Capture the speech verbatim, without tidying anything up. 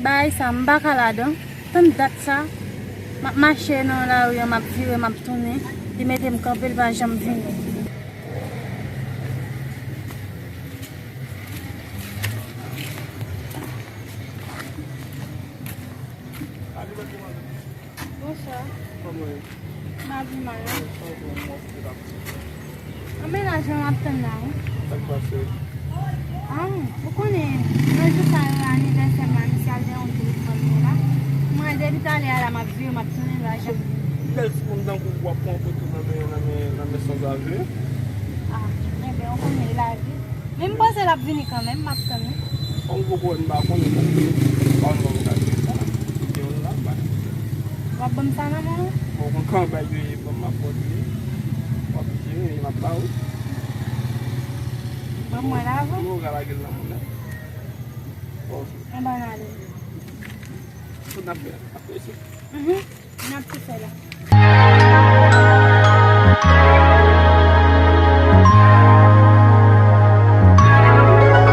Bagay sa, m pa ka ladan. Tann dat sa, m ap mache nan lari an, m ap vire, m ap tounen. Li mete m kanpe, li pa janm vini. Bonswa. Kòman w ye? M ap vin mal la. Anben, la, jan m ap tann la, wi. Sa k pase? Ah, ou konnen, nan jou sa yo, anivèsè m la, misye al dèyè yon telefòn mwen la. Mwen, depi talè a la, m ap vire, m ap tounen la, jan. Bèl timoun tankou w ap pran foto nan men, nan men, nan men sanzave. Ah, enben, ou konnen, lavi. Men m panse l ap vini kanmenm, m ap tann li. Kòm ou poko wè m pa konnen, bon, pa wè m pa gade sa. Gen yon la, m pa. W ap ban m sa nan men w? Bon, kon kanbay yo ye, ban m ap pote li. W ap jere, m ap ba ou. Ban m wè l avan. Ou ka lage l nan men w la. Bon. Anba n ale. Tout n ap fè, ap fè isit. Mhm. N ap tou fè la.